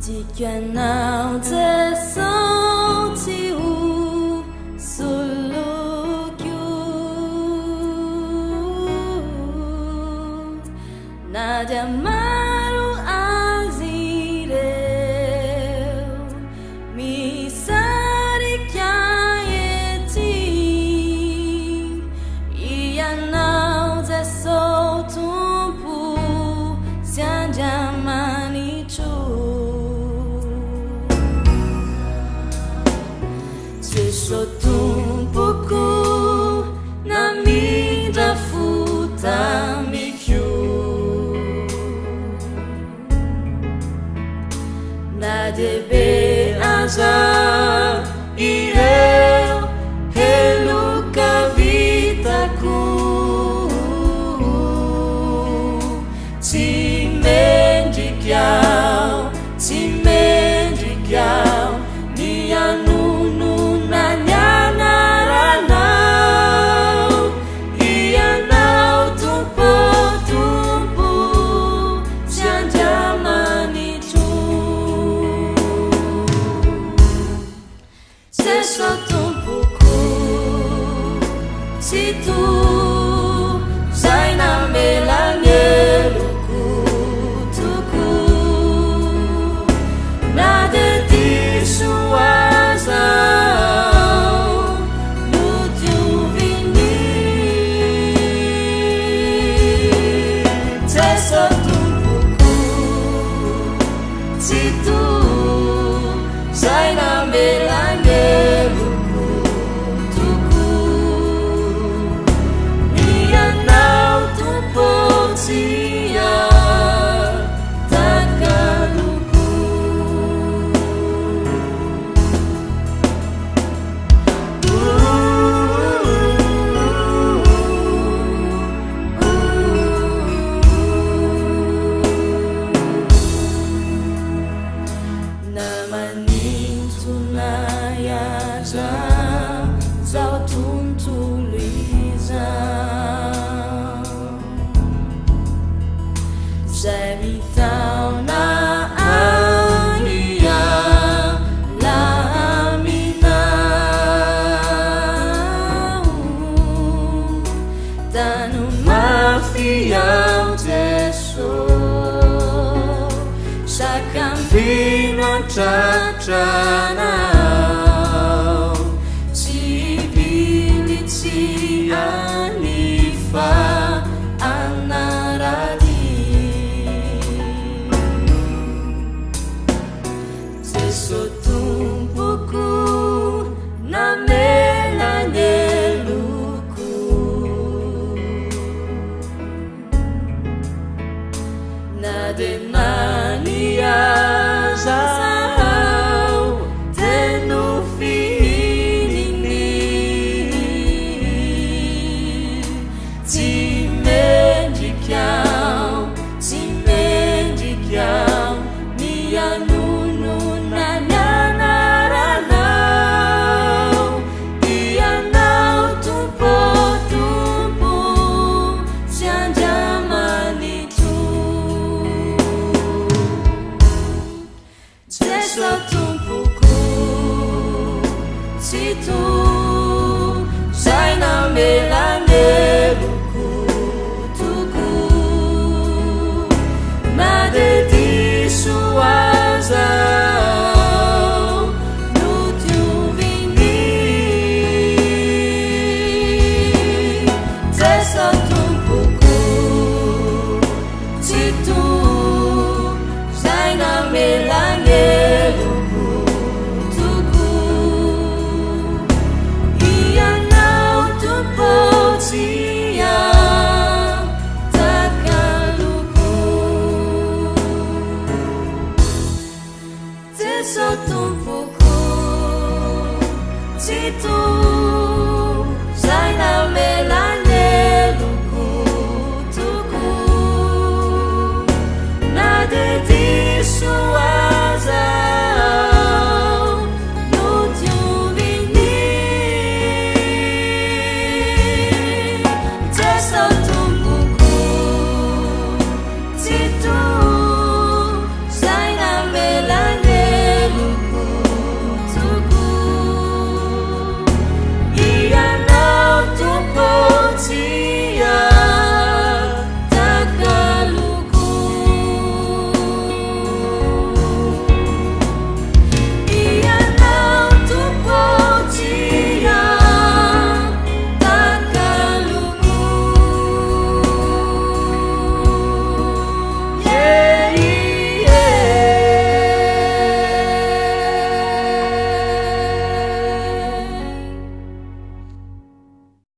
Tiako Anao Jeso tsy ho soloko Na dia maro azy ireo misarika ety Ianao Jeso Tompo sy Andriamanitro Jeso Tompoko namindra fo tamiko Na dia be aza ireo heloka vitako Tsy mendrika aho, tsy mendrika aho ny hanonona ny anaranao Ianao Tompo, Tompo sy Andriamanitro Jeso Tompoko Tsitoha izay namela ny heloko tokoa Na dia diso aza aho nodiovin'i Jeso Tompoko Tsitoha izay namela ny heloko tokoa Ny Anao Tompo tsy atakaloko. Na manintona ahy aza zao tontolo izao Zay mitaona ahy hiala aminao Tano mafy aho Jeso Sakambino an-tratranao Tsy hivily tsy hanifa anaradia Jeso Tompoko namela ny heloko Na dia